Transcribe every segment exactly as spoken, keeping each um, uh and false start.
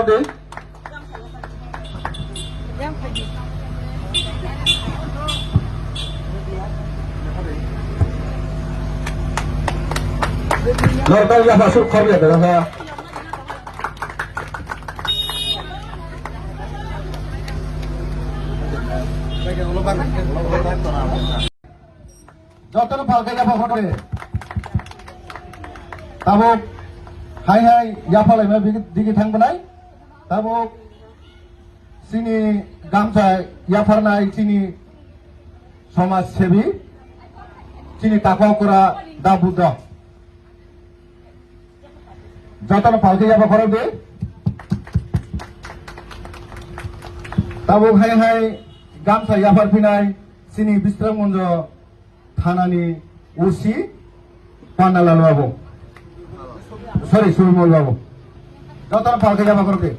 Normal yapha suk khorya da ha. Jotono phalkhe yapha photo. Tabuk hai hai yapha laima digi thang bwnai. Tabuk chini gamsa yapharnai chini somaj sebi, chini takhuk kura da Buddha. Jotono phalkhe yapha khorok di. Tabuk hai hai gamsa yaphar phinai chini Bisramganj thanani O C Pannalal babu. Sorry, Subimal babu. Jotono phalkhe yapha khorok di.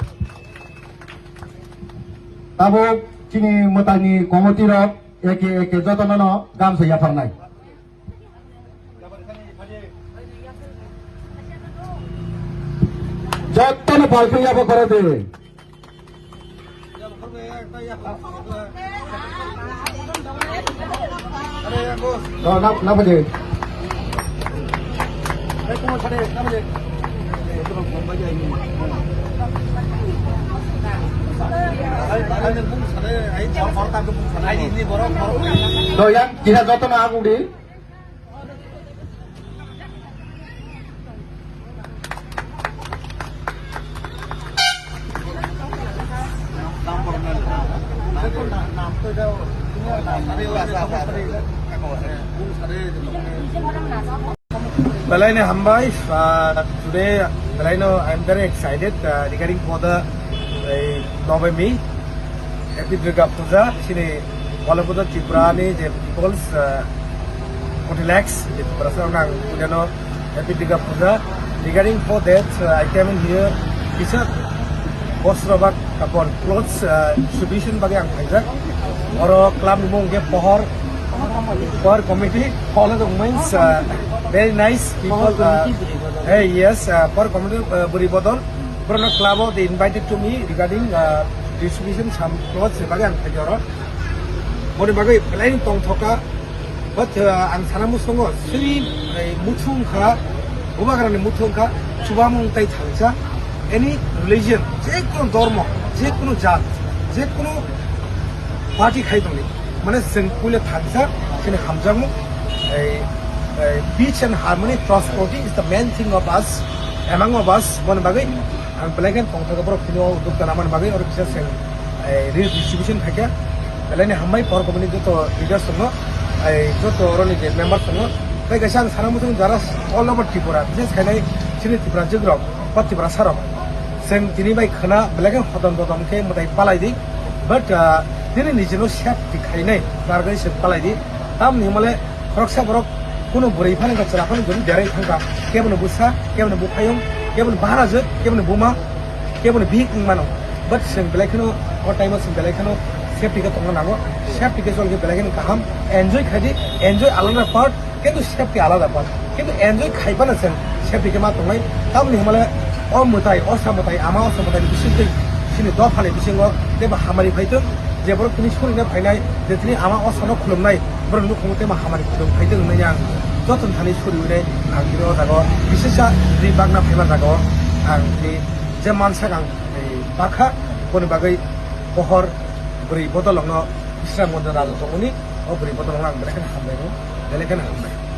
Tabuk chini mwtangni committee rok eke eke jotono no gamsa yapharnai. Jotono phalkhe yapha khorok di. No, na, na phaidi. No, yang kira jotono aguk di. Belai ni hambai, uh, today belai no, I'm very excited, uh, regarding for the, uh, Navami. Happy Durga Puja, chini Bollywood Tripura ni je peoples, uh, forty lakhs, je Tripura sa nang puja no Happy Durga Puja. Regarding for that, uh, I came in here, kisa bosro bak kapor clothes, uh, distribution bagwi ang phaijak. Oro club ni mung khe Pohor, Pohor Committee, Pohor means, uh, very nice people, uh, hey, yes, uh, Pohor Committee, uh, bwrwi bodol. Borokno club o they invited to me regarding, uh, distribution some clothes ni bagwi ang phaikha oro. Boni bagwi planning tongthokha. But, uh, ang sana muchungo siri, eh, muchung kha, bubagrani muchung kha, chubamung tai thangsa, any religion, je kono dhormo, je kono jat, je kono party khai tongni, mane chwng puila thangsa, chini hamjakmung, eh, eh, peace and harmony, prosperity is the main thing of us, among of us, boni bagwi ang belai khe tongthok borok phino dukta namani bagwi oro kisa seng, eh, relief distribution khaikha. Belai ni hambai por komini joto leaders tongo, eh, joto oroni je members tongo. Tai kaisa ang sana muchung jara all over Tripura, bises khainai chini Tripura jikrok, ba Tripura sarok. Seng tini bai khana belai khe hodon dodon khe mwtai palai di. But, ah, tini nijino safety khainai, targwi seng palai di. Tamni himale khoroksa borok Kuno bwrwi phano wngkha, chwla phano jodi berai thangkha, kebono bwsa, kebono buphayung, kebono baharajwk, kebono buma, kebono bihik wng mano. But chwng belai kheno, o time o chwng belai kheno safety khe tongna nango. Safety khe chol khe belai kheno kaham. Enjoy khai di, enjoy alada part, kintu safety alada part. Kintu enjoy khai phano chwng safety khe ma tongnai. Tamoni hwnmale o mwtai, o sa mwtai, ama o sa mwtai ni bisingtwi chini dophani bisingo teibo hamari phaitwng, je borok tini surina phainai, je tini ama o sano khulumnai, borok nukhungo teibo hamari khulum phaitwng hwnwi ang joto thani suriwi nai ang tini o jaga o bisingsa tini bagna phaiman jaga o ang tini je mansak ang tei bakha, boni bagwi pohor bwrwi bodolongno Bisramganj raja tongmani o bwrwi bodolongno ang belai kheno hambai rw, belai kheno hambai.